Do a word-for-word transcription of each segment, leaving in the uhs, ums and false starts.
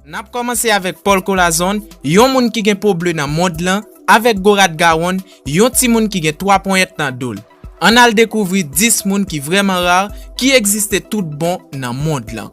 N ap kòmanse avèk Paul Corazon, yon moun ki gen po ble nan mond lan, avèk Gorat Gawon, yon timoun ki gen twa ponyèt nan do l. Ann al dekouvri dis moun ki vrèman ra, ki egziste tout bon nan mond lan.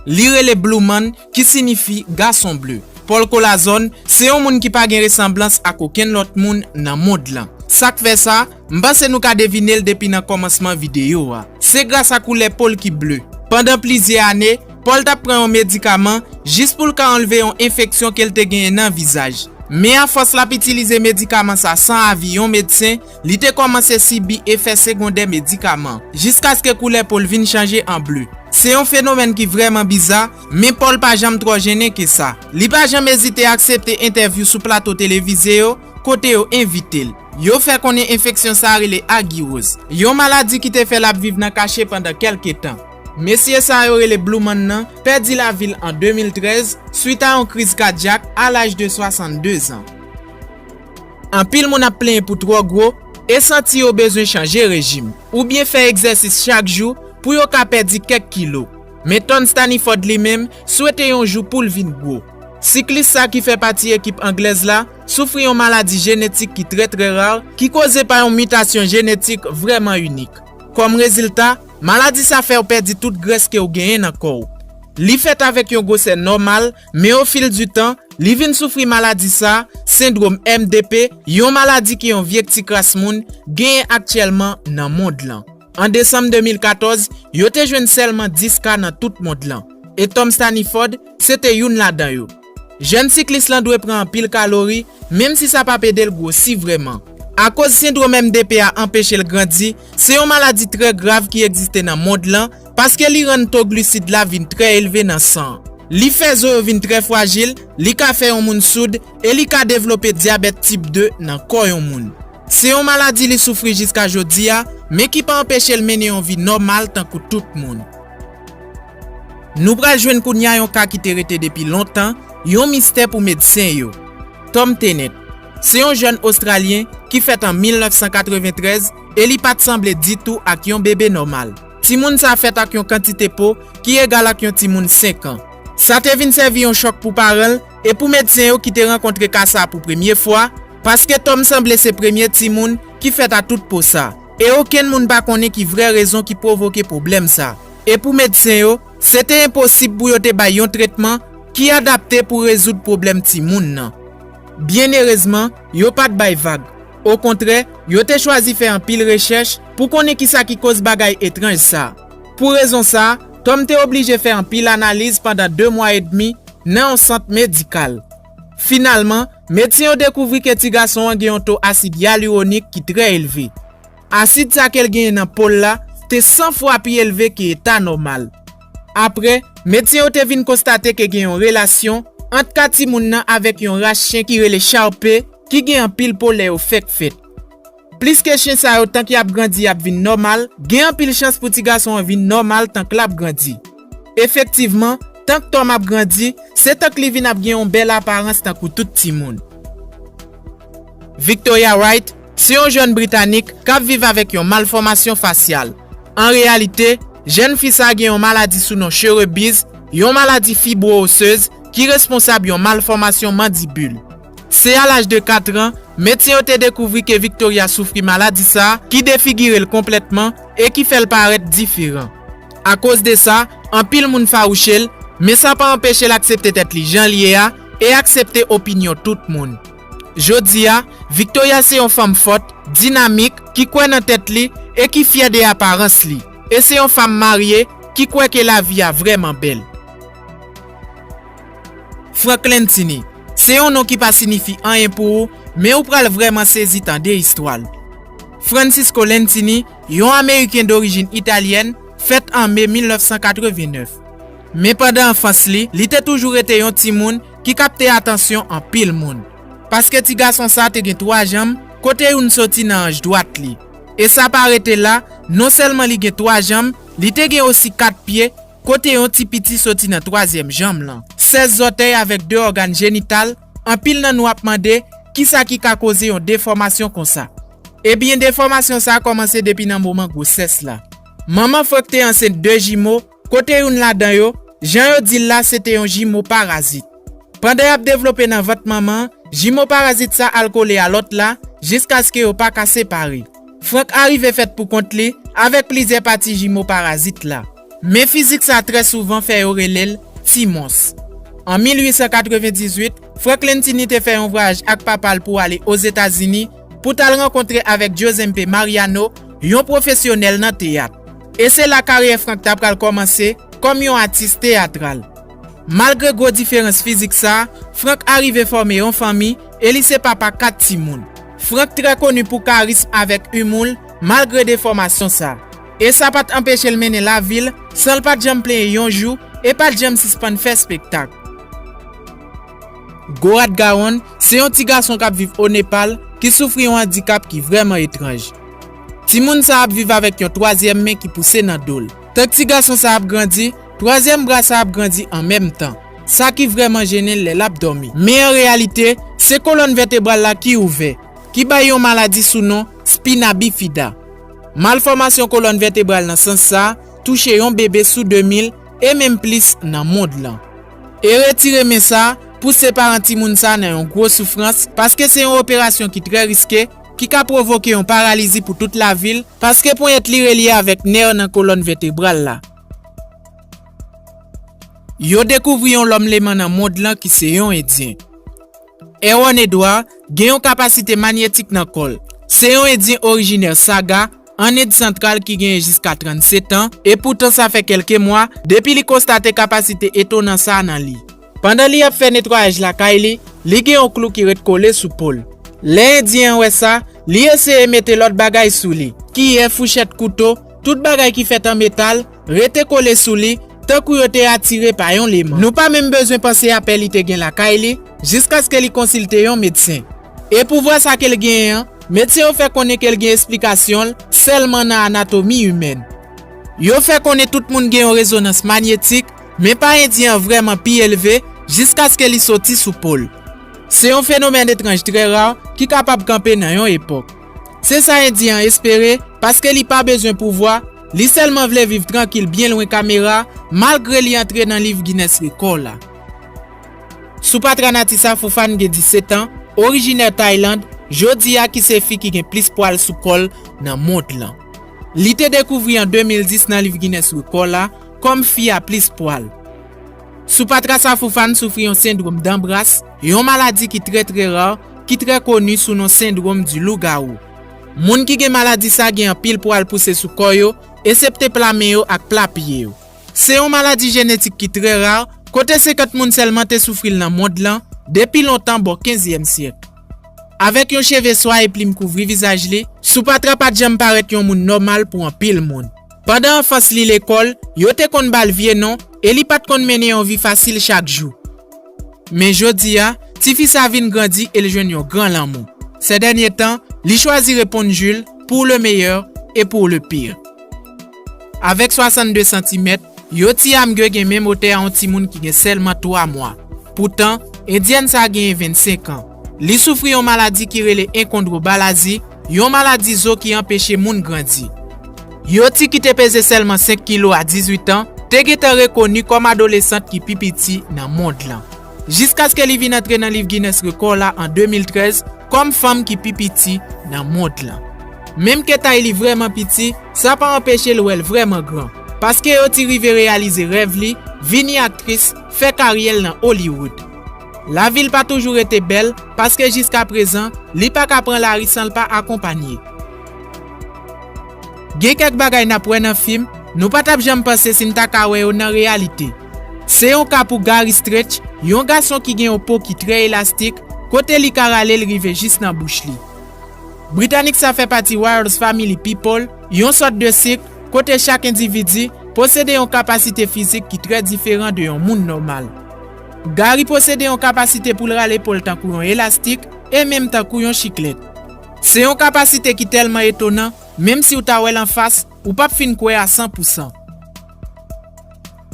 Li rele Blue Man, ki sinifi gason ble. Paul Corazon se yon moun ki pa gen resanblans ak okenn lòt moun nan mond lan. Sa k fè sa? M panse nou ka devine l depi nan kòmansman videyo a. Se gras a koulè po l ki ble. Pandan plizyè ane, Paul t ap pran yon medikaman jis pou l ka anlve yon enfeksyon ke l te genyen nan vizaj. Men afòs l ap itilize medikaman sa san avi yon medsen, li te kòmanse sibi efè segondè medikaman, jiskaske koulè po l vin chanje an ble. Se yon fenomèn ki vrèman biza, men Paul pa janm twò jennen ke sa. Li pa janm ezite aksepte entèvyou sou plato televize yo, kote yo envite l. Yo fè konnen enfeksyon sa a rele agiwoz, yon maladi ki te fè l ap viv nan kache pandan kèlke tan. Mesye sa yo rele Blue Man nan pèdi lavi l an de mil trèz swit a yon kriz kadyak a laj de swasanndezan. Anpil moun ap plenyen pou twò gwo e santi yo bezwen chanje rejim oubyen fè egzèsis chak jou pou yo ka pèdi kèk kilo. Men Tom Staniford li menm swete yon jou pou l vin gwo. Siklis sa ki fè pati ekip anglèz la soufri yon maladi jenetik ki trè trè ra, ki koze pa yon mitasyon jenetik vrèman inik. Kòm rezilta, maladi sa fè w pèdi tout grès ke w genyen nan kò w. Li fèt avèk yon gwosè nòmal, men ofil di tan, li vin soufri maladi sa, sendwòm M D P, yon maladi ke yon vye ti kras moun genyen aktyèlman nan mond lan. An desanm de mil katòz, yo te jwenn sèlman dis ka nan tout mond lan, e Tom Staniford se te youn ladan yo. Jèn siklis lan dwe pran anpil kalori, menm si sa p ap ede l gwosi vrèman. Akoz sendwòm M D P a anpeche l grandi, se yon maladi trè grav ki egziste nan mond lan, paske li rann to glisid la vin trè elve nan san an. Li fè zo yo vin trè fwajil, li ka fè yon moun soud, e li ka devlope dyabèt tip de nan kò yon moun. Se yon maladi li soufri jiska jodi a, men ki pa anpeche l mennen yon vi nòmal tankou tout moun. Nou pral jwenn kounye a yon ka ki te rete depi lontan, yon mistè pou medsen yo. Tom Tennant se yon jèn Ostralyen ki fèt an mil nèf san katreventrèz e li pa t sanble ditou ak yon bebe nòmal. Timoun sa fèt ak yon kantite po ki egal ak yon timoun senk an. Sa te vin sèvi yon chòk pou paran l e pou medsen yo ki te rankontre ka sa pou premye fwa, paske Tom sanble se premye timoun ki fèt a tout po sa, e okenn moun pa konnen ki vrè rezon ki pwovoke pwoblèm sa. E pou medsen yo, se te enposib pou yo te bay yon tretman ki adapte pou rezoud pwoblèm timoun nan. Byenerezman, yo pa t bay vag. Okontrè, yo te chwazi fè anpil rechèch pou konnen kisa ki koz bagay etranj sa. Pou rezon sa, Tom te oblije fè anpil analiz pandan de mwa edmi nan yon sant medikal. Finalman, medsen yo dekouvri ke ti gason an gen yon to asid yaluronik ki trè elve. Asid sa ke l genyen nan po l la te san fwa pi elve ke eta nòmal. Apre, medsen yo te vin konstate ke gen yon relasyon ant ka timoun nan avèk yon ras chen ki rele Sharpe, ki gen anpil po lè yo fèk fèt. Plis ke chen sa yo, tank y ap grandi, y ap vin nòmal, gen anpil chans pou ti gason an vin nòmal tank l ap grandi. Efektivman, tank Tom ap grandi, se tank li vin ap gen yon bèl aparans tankou tout timoun. Victoria Wright se yon jèn Britanik k ap viv avèk yon malfòmasyon fasyal. An reyalite, jèn fi sa gen yon maladi sou non cherebiz, yon maladi fibro-osez ki responsab yon malfòmasyon mandibil. Se a laj de kat an, medsen yo te dekouvri ke Victoria soufri maladi sa a ki defigire l konplètman e ki fè l parèt diferan. Akoz de sa, anpil moun fawouche l, men sa pa anpeche l aksepte tèt li jan l ye a e aksepte opinyon tout moun. Jodi a, Victoria se yon fanm fòt, dinamik, ki kwè nan tèt li e ki fyè de aparans li. E se yon fanm marye ki kwè ke lavi a vrèman bèl. Frank Lentini se yon non ki pa sinifi anyen pou ou, men ou pral vrèman sezi tande istwa l. Francisco Lentini, yon Ameriken dorijin italyèn, fèt an me mil nèf san katrevennèf. Men pandan anfans li, li te toujou rete yon timoun ki kapte atansyon anpil moun. Paske ti gason sa te gen twa janm, kote youn soti nan anj dwat li. E sa pa rete la, non sèlman li gen twa janm, li te gen osi kat pye, kote yon ti piti soti nan twazyèm janm lan. Sèz zòtèy avèk de ògàn jenital, anpil nan nou ap mande kisa ki ka koze yon defòmasyon konsa. Ebyen, defòmasyon sa a kòmanse depi nan moman gwosès la. Manman Frank te ansent de jimo, kote youn ladan yo, Jan yo di l la, se te yon jimo parazit. Pandan y ap devlope nan vant manman an, jimo parazit sa al kole a lòt la, jiskaske yo pa ka separe. Frank arive fèt pou kont li avèk plizyè pati jimo parazit la. Men fizik sa trè souvan fè yo rele l Ti Mons. An mil uit san katrevendizuit, Frank Lentini te fè yon vwayaj ak papa l pou ale Ozetazini pou t al rankontre avèk José Mariano, yon pwofesyonèl nan teyat. E se la karyè Frank ta pral kòmanse kòm yon atis teyatral. Malgre gwo diferans fizik sa, Frank arive fòme yon fanmi e li se papa kat timoun. Frank trè koni pou karism avèk imou l, malgre defòmasyon sa. E sa pa t anpeche l mennen lavi l san l pa t janm plenyen yon jou e pa t janm sispann fè espektak. Gorat Gaon se yon ti gason k ap viv o Nepal ki soufri yon andikap ki vrèman etranj. Timoun sa ap viv avèk yon twazyèm men ki pouse nan do l. Tank ti gason sa ap grandi, twazyèm bra sa ap grandi an menm tan, sa ki vrèman jennen l lè l ap dòmi. Men an reyalite, se kolòn vètebral la ki ouvè, ki bay yon maladi sou non spina bifida. Malfòmasyon kolòn vètebral nan sans sa touche yon bebe sou de mil e menm plis nan mond lan. E retire men sa pouse paran timoun sa nan yon gwo soufrans, paske se yon operasyon ki trè riske, ki ka pwovoke yon paralizi pou tout lavi l, paske ponyèt li relye avèk nè nan kolòn vètebral la. Yo dekouvri yon lòm leman nan mond lan ki se yon Endyen. Erwan Edward gen yon kapasite manyetik nan kò l. Se yon Endyen orijinè Saga, an End Santral ki genyen jiska trannsetan, e poutan sa fè kèlke mwa depi li konstate kapasite etonan sa a nan li. Pandan li ap fè netwayaj lakay li, li gen yon klou ki ret kole sou po l. Lè Endyen an wè sa, li eseye mete lòt bagay sou li, kiyè, fouchèt, kouto, tout bagay ki fèt an metal, rete kole sou li, tankou yo te atire pa yon leman. Nou pa menm bezwen panse a pè li te gen lakay li, jiskaske li konsilte yon medsen. E pouvwa sa ke l genyen an, medsen yo fè konnen ke l gen esplikasyon l sèlman nan anatomi imèn. Yo fè konnen tout moun gen yon rezonans manyetik, men pa Endyen an vrèman pi elve jiskaske li soti sou po l. Se yon fenomèn etranj trè ra ki kapab kanpe nan yon epòk. Se sa Endyen an espere, paske li pa bezwen pouvwa, li sèlman vle viv trankil byen lwen kamera, malgre li antre nan liv Guinness Rekò la. Soupatra Natisa Foufan gen disèt an, orijinè Tayland, jodi a ki se fi ki gen plis pwal sou kò l nan mond lan. Li te dekouvri an de mil dis nan liv Guinness Rekò la kòm fi a plis pwal. Soupatra Safoufan soufri yon sendwòm danbras, yon maladi ki trè trè ra, ki trè koni sou non sendwòm di lougawou. Moun ki gen maladi sa gen anpil pwal pouse sou kò yo, esepte pla men yo ak pla pye yo. Se yon maladi jenetik ki trè ra, kote senkant moun sèlman te soufri l nan mond lan depi lontan bò kenzyèm syèk. Avèk yon cheve swa e plim kouvri vizaj li, Soupatra pa t janm parèt yon moun nòmal pou anpil moun. Pandan anfans li lekòl, yo te konn ba l vye non e li pa t konn mennen yon vi fasil chak jou. Men jodi a, tifi sa vin grandi e l jwenn yon gran lanmou. Sè dènye tan, li chwazi reponn Jules pour le meilleur et pour le pire. Avèk swasannde santimèt, Yoti Amge gen menm wotè a yon timoun ki gen sèlman twa mwa. Poutan, endyèn sa genyen vennsenk an. Li soufri yon maladi ki rele enkondwobalazi, yon maladi zo ki anpeche moun grandi. Yoti ki te peze sèlman senk kilo a dizuit an, te gentan rekoni kòm adolesant ki pi piti nan mond lan. Jiskaske li vin antre nan liv Guinness Rekò la an de mil trèz kòm fanm ki pi piti nan mond lan. Menm ke tay li vrèman piti, sa pa anpeche l wè l vrèman gran, paske Yoti rive reyalize rèv li, vini aktris, fè karyè l nan Hollywood. Lavi l pa toujou rete bèl, paske jiskaprezan, li pa ka pran lari san l pa akonpanye. Gen kèk bagay n ap wè nan fim, nou pa t ap janm panse si n ta ka wè yo nan reyalite. Se yon ka pou Gary Stretch, yon gason ki gen yon po ki trè elastik, kote li ka rale l rive jis nan bouch li. Britanik sa fè pati Royals Family People, yon sòt de sik kote chak endividi posede yon kapasite fizik ki trè diferan de yon moun nòmal. Gary posede yon kapasite pou l rale po l tankou yon elastik e menm tankou yon chiklèt. Se yon kapasite ki tèlman etonan, menm si w ta wè l anfas, ou p ap fin kwè a san pou san.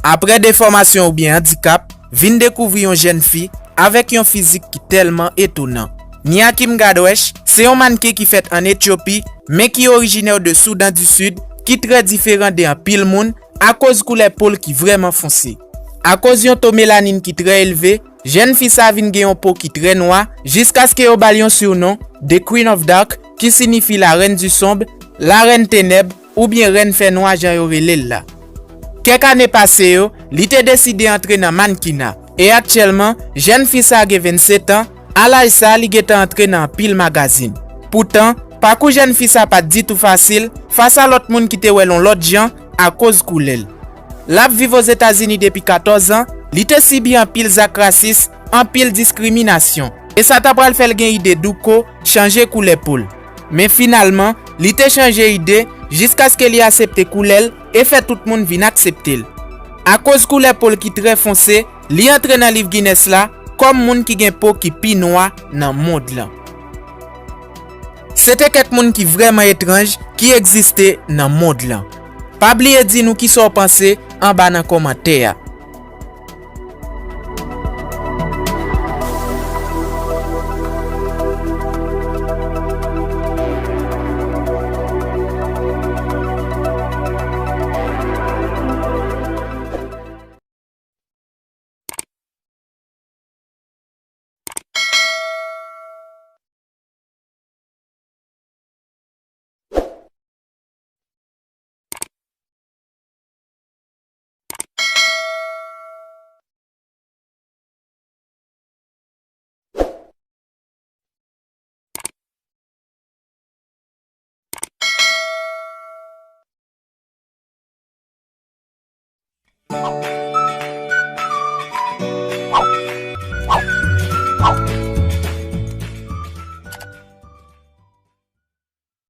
Apre defòmasyon oubyen andikap, vin dekouvri yon jèn fi avèk yon fizik ki tèlman etonan. Nia Kim Gadwesh se yon mannken ki fèt ann Etyopi, men ki orijinè de Soudan di Sid, ki trè diferan de anpil moun akoz koulè po l ki vrèman fonse. Akoz yon to melanin ki trè elve, jèn fi sa vin gen yon po ki trè nwa, jiskaske yo ba l yon surnon, The Queen of Dark, ki siyifi la Reine du Sombre, la Rèn Tenèb, oubyen Rèn Fènwa jan yo rele l la. Kèk ane pase yo, li te deside antre nan mannkina, e aktyèlman, jèn fi sa gen vennsetan, a laj sa li gentan antre nan anpil magazin. Poutan, pakou jèn fi sa pa t ditou fasil, fas a lòt moun ki te wè l yon lòt jan, akoz koulè l. L ap viv Ozetazini depi katòz an, li te sibi anpil zak rasis, anpil diskriminasyon. E sa ta pral fè l gen ide douko, chanje koulè po l. Men finalman, li te chanje ide, jiskaske li aksepte koulè l e fè tout moun vin aksepte l. Akoz koulè po l ki trè fonse, li antre nan liv Guinness la kòm moun ki gen po ki pi nwa nan mond lan. Se te kèk moun ki vrèman etranj ki egziste nan mond lan. Pa bliye di nou kisa w panse anba nan kòmantè a.